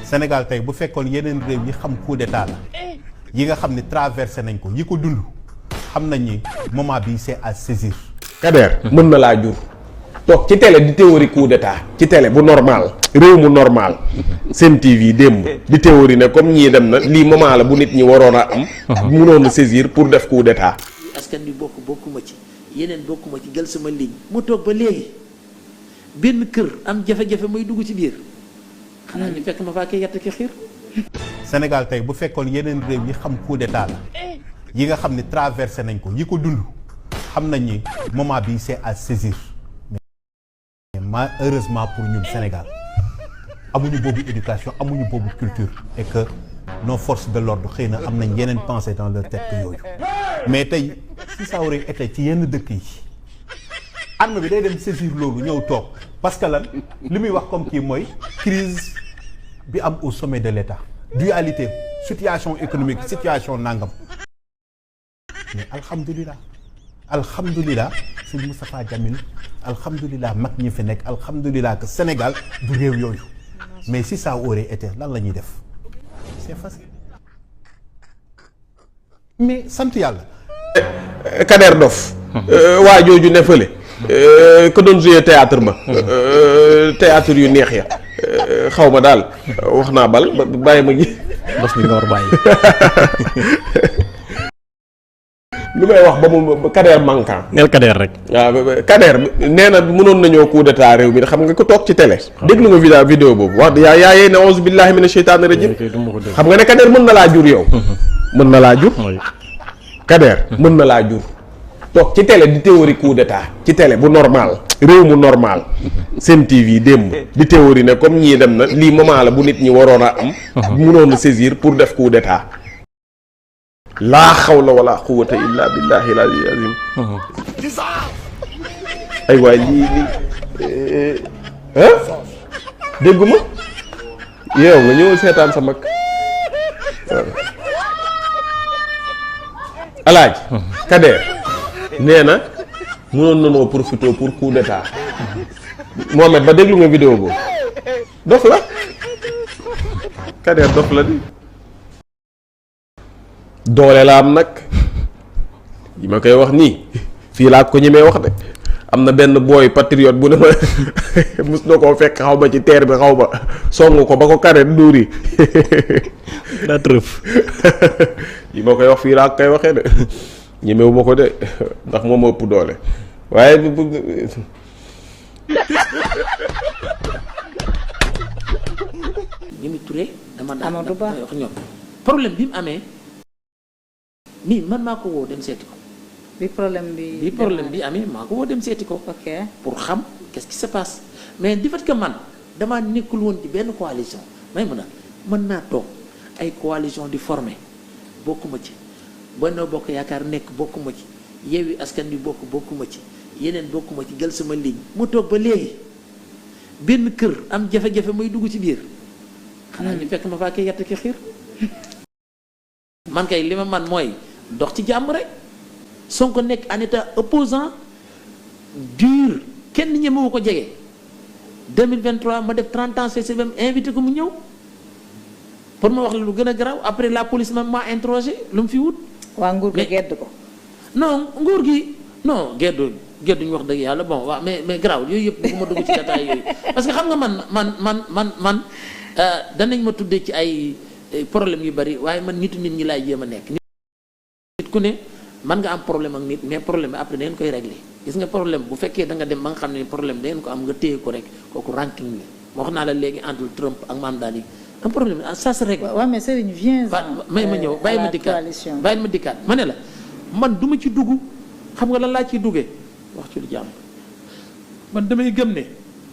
Sénégal tey bu fekkoon yeneen réew yi xam coup d'état la yi nga xam ni traversé nañ ko yi ko dund xam nañ ni moment bi c'est à saisir. Kader mën na laa jur toog ci télé di théorie coup d'état ci télé bu normal réew mu normal Sen TV démb di théorie ne comme ñii dem na lii moment la bu nit ñi waroon a am mënoon a saisir pour def coup d'état. askan wi bokkuma ci yeneen bokkuma ci jël sama ligne mu toog ba léegi benn kër am jafe-jafe muy dugg ci biir xanaa ñu fekk ma faa koy yett ki xiir. Sénégal tey bu fekkoon yeneen réew yi xam coup d'état la yi nga xam ni traversé nañ ko yi ko dund xam nañ ni moment bi c'est à saisir mais malheureusement pour ñun Sénégal amuñu boobu éducation amuñu boobu culture et que nos forces de l'ordre xëy na am nañ yeneen pensée dans leur tête que yooyu mais tey si ça aurait été ci yenn dëkk yi arme bi day dem saisir loolu ñëw toog parce que lan li muy wax comme kii mooy crise bi am au sommet de l'État dualité situation économique situation nangam mais alhamdulilah sëñ Moustapha Jamil alhamdulilah mag ñi fi nekk alhamdulilah que Sénégal du réew yooyu mais si ça aurait été lan la ñuy def c'est facile mais sant yàlla. Kader Dof waa jooju ne fële ko doon jouer théâtre ba théâtre yu neex ya xaw ma daal wax naa bal bàyyi ma gi bos bi nga war bàyyi. lu may wax ba mu Kader manquant. neel Kader rek. waaw Kader nee na mënoon nañoo coup d'état réew mi xam nga ko toog ci télé. déglu nga vidéo boobu wax yaa yee ne auzu billahi mina sheytaani rajim xam nga ne Kader mën na laa jur yow. mën na laa jur. Kader mën na laa jur. toog ci télé di théorie coup d'état ci télé bu normal réew mu normal Sen TV démb di théorie ne comme ñii dem na lii moment la bu nit ñi waroon a am mënoon a saisir pour def coup d'état laa xawla wala quwwata illa billahi al-ali azim ay waay lii dégguma yow nga ñëwal seetaan sa mag alaaj Kader nee na mënoon nanoo profité pour coup d'état Mohamed ba déglu nga vidéo boobu dof la Kader dof la di doole la am nag yi ma koy wax nii fii laa ko ñemee wax de am na benn booy patriote bu ne ma mus na koo fekk xaw ma ci teer bi xaw ma song ko ba ko Kader duuri daa trëf yi ma koy wax fii laa koy waxee de ñemewu ma ko de ndax moom ëpp doole waaye Mimi Touré dama Amadou Ba wax ñoom problème bi mu amee nii man maa ko woo dem seeti ko. bi problème bi amee maa ko woo dem seeti ko. ok pour xam qu'est-ce qui se passe mais du fait que man damaa nekkul woon ci benn coalition may mën naa toog ay coalition di former bokkuma ci Benno Bokk Yaakaar nekk bokkuma ci Yewwi Askan Wi bokkuma ci yeneen bokkuma ci jël sama ligne mu toog ba léegi benn kër am jafe-jafe muy dugg ci biir xanaa ñu fekk ma faa koy yett ki xiir man kay li ma man mooy dox ci jàmm rek Sonko nekk en état opposant dur kenn ñemewu ko jege 2023 ma def 30 ans CCBM invité ko mu ñëw pour ma wax la lu gën a garaaw après la police ma maa interrogé lu mu fi wut. waa nguur gi gedd ko. non nguur gi non gedduñu wax dëgg yàlla bon waaw mais garaaw yooyu yëpp bëgguma dugg ci détail yooyu parce que xam nga man danañ ma tuddee ci ay problème yu bari waaye man nitu nit ñi laay jéem a nekk. nit ku ne man nga am problème ak nit mais problème bi après da ngeen koy régler gis nga problème bu fekkee da nga dem ba nga xam ne problème da ngeen ko am nga téye ko rek kooku ranking la wax naa la léegi entre Trump ak Mamdani un problème ça se règle. waaw mais Serigne viens may ma ñëw bàyyi ma dikkaat ma ne la man du ma ci dugg xam nga lan laa ciy duggee wax ci lu jàmm man damay gëm ne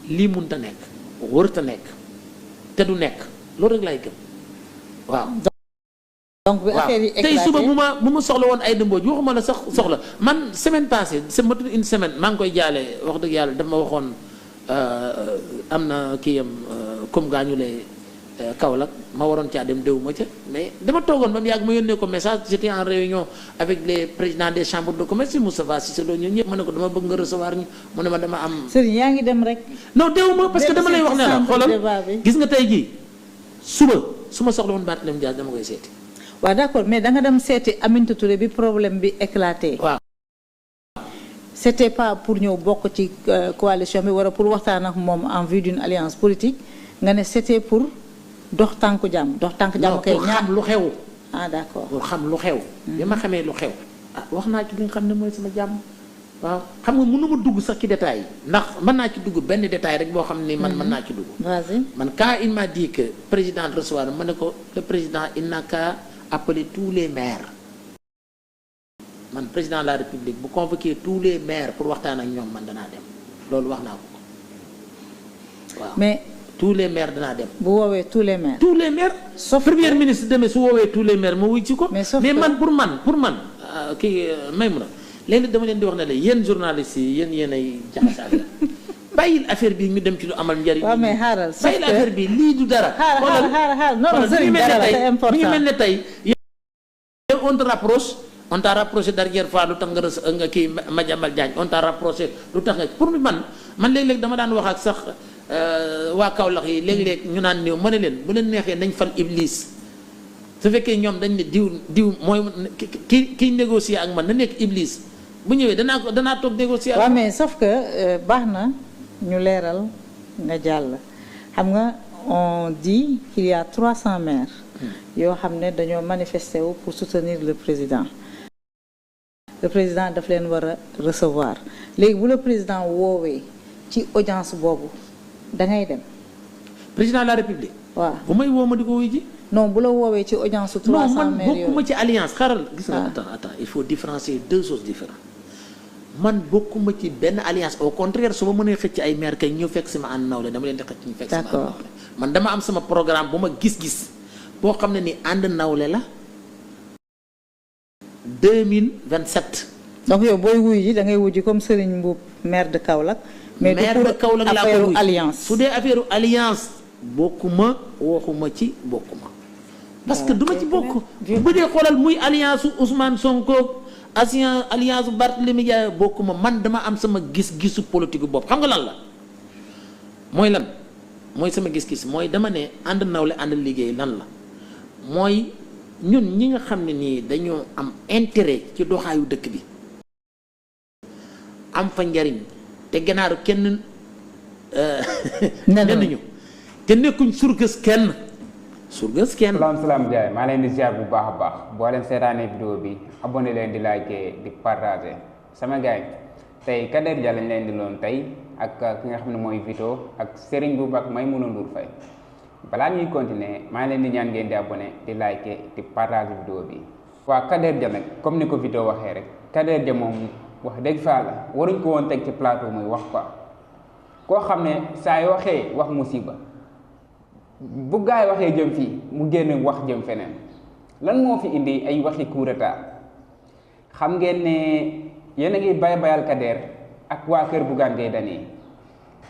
lii mënta nekk wërta nekk te du nekk loolu rek laay gëm waaw. donc bu affaire yi éclaté tey suba bu ma soxla woon ay dëmbooj waxuma la sax soxla man semaine passée matul une semaine maa ngi koy jaale wax dëgg yàlla dama waxoon am na kii yam comme gaañulee Kaolack ma waroon caa dem déwuma ca mais dama toogoon ba mu yàgg ma yónnee ko message j'étais en réunion avec les présidents des chambres de commerce Moustapha Cissé Lo ñun ñëpp ma ne ko dama bëgg nga recevoir ñu mu ne ma dama am. Serigne yaa ngi dem rek. non déwuma parce que dama lay wax ne la xoolal gis nga tey jii suba su ma soxla woon Barthélémy Dias dama koy seeti. waaw d'accord mais da nga dem seeti Aminata Touré bi problème bi éclaté. waaw. c'était pas pour ñëw bokk ci coalition bi wala pour waxtaan ak moom en vue d'une alliance politique nga ne c'était pour dox tànku jàmm. dox tànku jàmm kay pour xam lu xew. ah d'accord pour xam lu xew. bi ma xamee lu xew. wax naa ci li nga xam ne mooy sama jàmm. waaw xam nga mënu ma dugg sax ci détail ndax mën naa ci dugg benn détail rek boo xam ni man mën naa ci dugg. vas-y. man quand il m'a dit que président recevoir ma ne ko le président il n'a qu'à appeler tous les maires. man président de la république bu convoquer tous les maires pour waxtaan ak ñoom man danaa dem loolu wax naa ko waaw. mais tous les maires danaa dem. bu woowee tous les maires. tous les maires. sauf premier ministre demee su woowee tous les maires ma wuy ci ko. mais man pour man kii may mun a léegi dama leen di wax ne la yéen journalistes yi yéen ay jaxase affaire bàyyil affaire bi ñu dem ci lu amal njariñ. waaw mais xaaral bàyyil affaire bi lii du dara. xaaral non non sëriñ dara la c'est important. mi ngi mel ne tey yow on te rapproche. on t'a rapproché dernière fois lu tax nga kii Madiambal Diagne on t'a rapproché lu tax nga pour man léeg-léeg dama daan wax ak sax waa Kaolack yi léeg-léeg ñu naan néew ma ne leen bu leen neexee nañ fal Iblis su fekkee ñoom dañ ne diw mooy kiy négocier ak man na nekk Iblis bu ñëwee danaa toog négocier ak. waaw mais sauf que baax na ñu leeral nga jàll xam nga on dit qu'il y a 300 maires yoo xam ne dañoo manifester wu pour soutenir le président daf leen war a recevoir léegi bu le président woowee ci audience boobu da ngay dem. président de la république. waaw bu may woo ma di ko wuy ji. non bu la woowee ci audience su 300 maires non man yooyu bokkuma ci alliance xaaral. gis nga attends il faut différencier deux choses différentes man bokkuma ci benn alliance au contraire su ma mënee xëcc ay maire kay ñëw fekk si ma ànd nawle dama leen di xëcc ñu fekk si ma ànd nawle man dama am sama programme bu ma gis-gis boo xam ne ni ànd nawle la 2027. donc yow booy wuy ji da ngay wuy ji comme Serigne Mboup maire de Kaolack. mais maire de Kaolack laa affaire ko wuy alliance. su dee affaire alliance bokkuma waxuma ci bokkuma. parce que duma ci bokk. bu dee xoolal muy alliance su Ousmane Sonko alliance su Barthélémy Dias bokkuma man dama am sama gis-gisu politique bopp xam nga lan la mooy lan mooy sama gis-gis mooy dama ne ànd nawle ànd liggéey lan la mooy ñun ñi nga xam ne nii dañoo am intérêt ci doxaayu dëkk bi am fa njariñ te gannaaru kenn ñu te nekkuñ surgës kenn salaam Ndiaye maa leen di ziar bu baax a baax boo leen seetaanee vidéo bi abonné leen di liker di partager sama gars yi tey Kader Dia lañ leen di loon tey ak ki nga xam ne mooy Vito ak Serigne Mboup ak Maïmouna Ndour Faye balaa ñuy continuer maa leen di ñaan ngeen di abonné di liker di partager vidéo bi. waa Kader Dia nag comme ni ko Vito waxee rek Kader Dia moom wax dëgg fa la waruñ ko woon teg ci plateau muy wax quoi koo xam ne saa yoo waxee wax musiba. bu gaay waxee jëm fii mu génn wax jëm feneen lan moo fi indi ay waxi coup d'état xam ngeen ne yéen a ngi bayal Kader ak waa kër Bougane Gueye Dany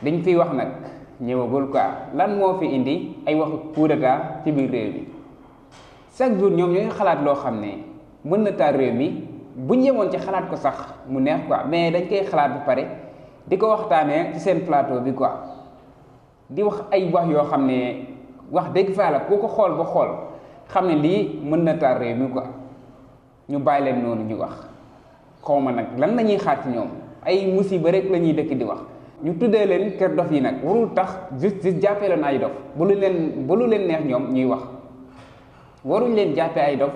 dañ fiy wax nag ñëwagul quoi lan moo fi indi ay waxi coup d'état ci biir réew mi chaque jour ñoom ñooy xalaat loo xam ne mën na taal réew mi buñ yemoon ci xalaat ko sax mu neex quoi mais dañ koy xalaat ba pare di ko waxtaanee ci seen plateau bi quoi di wax ay wax yoo xam ne wax dëgg fa la ku ko xool ba xool xam ne lii mën na taal réew mi quoi ñu bàyyi leen noonu ñu wax xaw ma nag lan la ñuy xaar ci ñoom ay musiba rek la ñuy dëkk di wax. ñu tuddee leen kër dof yi nag warul tax justice jàppee leen ay dof bu lu leen neex ñoom ñuy wax waruñ leen jàppee ay dof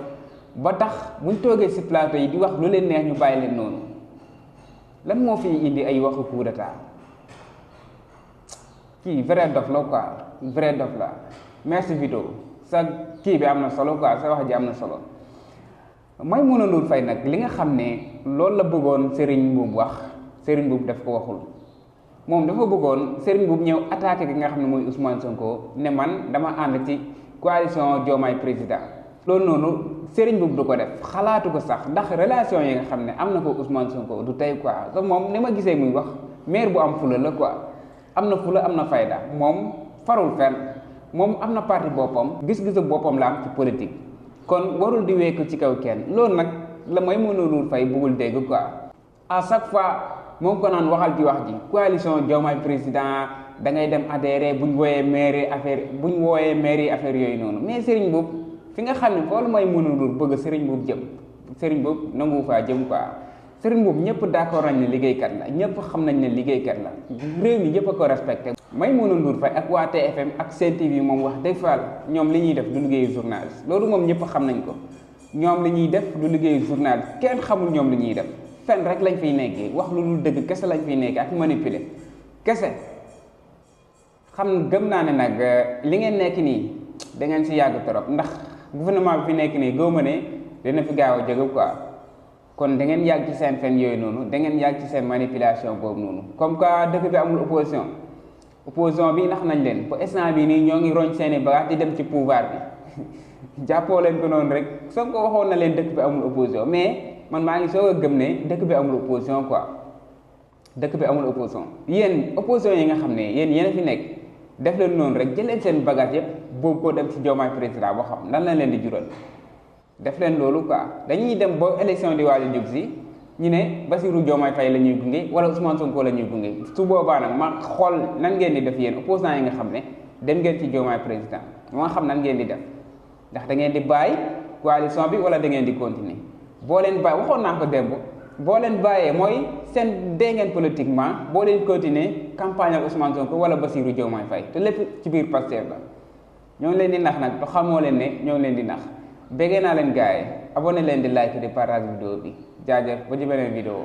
ba tax buñ toogee ci plateau yi di wax lu leen neex ñu bàyyi leen noonu lan moo fi indi ay waxu coup d'état kii vrai dof la quoi vrai dof la merci Vito sa kii bi am na solo quoi sa wax ji am na solo Maïmouna Ndour Faye nag li nga xam ne loolu la bëggoon Serigne Mboup wax Serigne Mboup daf ko waxul moom dafa bëggoon Serigne Mboup ñëw attaqué ki nga xam ne mooy Ousmane Sonko ne man dama ànd ci coalition Diomaye président loolu noonu Serigne Mboup du ko def xalaatu ko sax ndax relation yi nga xam ne am na ko Ousmane Sonko du tey quoi que moom ni ma gisee muy wax maire bu am fula la quoi am na fula am na fayda moom farul fenn moom am na parti boppam gis-gisu boppam la am ci politique kon warul di wékku ci kaw kenn loolu nag la Maïmouna Ndour Faye bëggul dégg quoi à chaque fois moom ko naan waxal ci wax ji coalition Diomaye président da ngay dem adhéré buñ wooyee mairie affaire yooyu noonu mais Serigne Mboup fi nga xam ne foolu mooy mënulul bëgg Serigne Mboup jëm Serigne Mboup nangu faa jëm quoi Serigne Mboup ñëpp d'accord nañ ne liggéeykat la ñëpp xam nañ ne liggéeykat la réew mi ñëpp a ko respecté Maïmouna Ndour Faye ak waa TFM ak Sen TV moom wax dëgg fa ñoom li ñuy def du liggéeyu journaliste loolu moom ñëpp xam nañ ko ñoom li ñuy def du liggéeyu journaliste kenn xamul ñoom li ñuy def fen rek lañ fiy nekkee wax lu dul dëgg kese lañ fiy nekkee ak manipuler kese xam gëm naa ne nag li ngeen nekk nii da ngeen si yàgg trop ndax gouvernement bi fi nekk nii gëw ma ne dina fi gaaw a jóge quoi kon da ngeen yàgg ci seen fen yooyu noonu da ngeen yàgg ci seen manipulation boobu noonu comme que dëkk bi amul opposition bi nax nañ leen ba instant bi nii ñoo ngi roñ seeni bagages di dem ci pouvoir bi jàppoo leen ko noonu rek Sonko waxoon na leen dëkk bi amul opposition mais man maa ngi soog a gëm ne dëkk bi amul opposition quoi dëkk bi amul opposition yéen opposition yi nga xam ne yéen a fi nekk def leen noonu rek jëleen seen bagage yëpp boobu koo dem ci Diomaye président boo xam lan lañ leen di jural def leen loolu quoi dañuy dem ba élection di waaj a jub si ñu ne Bassirou Diomaye Faye la ñuy gunge wala Ousmane Sonko la ñuy gunge su boobaa nag ma xool nan ngeen di def yéen opposants yi nga xam ne dem ngeen ci Diomaye président moo xam nan ngeen di def ndax da ngeen di bàyyi coalition bi wala da ngeen di continuer boo leen bàyyi waxoon naa ko démb boo leen bàyyee mooy seen dee ngeen politiquement boo leen continuer campagne ak Ousmane Sonko wala Bassirou Diomaye Faye te lépp ci biir Pastef la ñoo ngi leen di nax nag te xamoo leen ne ñoo ngi leen di nax béggee naa leen gars yi abonné leen di like di partage vidéo bi jaajëf ba ci beneen vidéo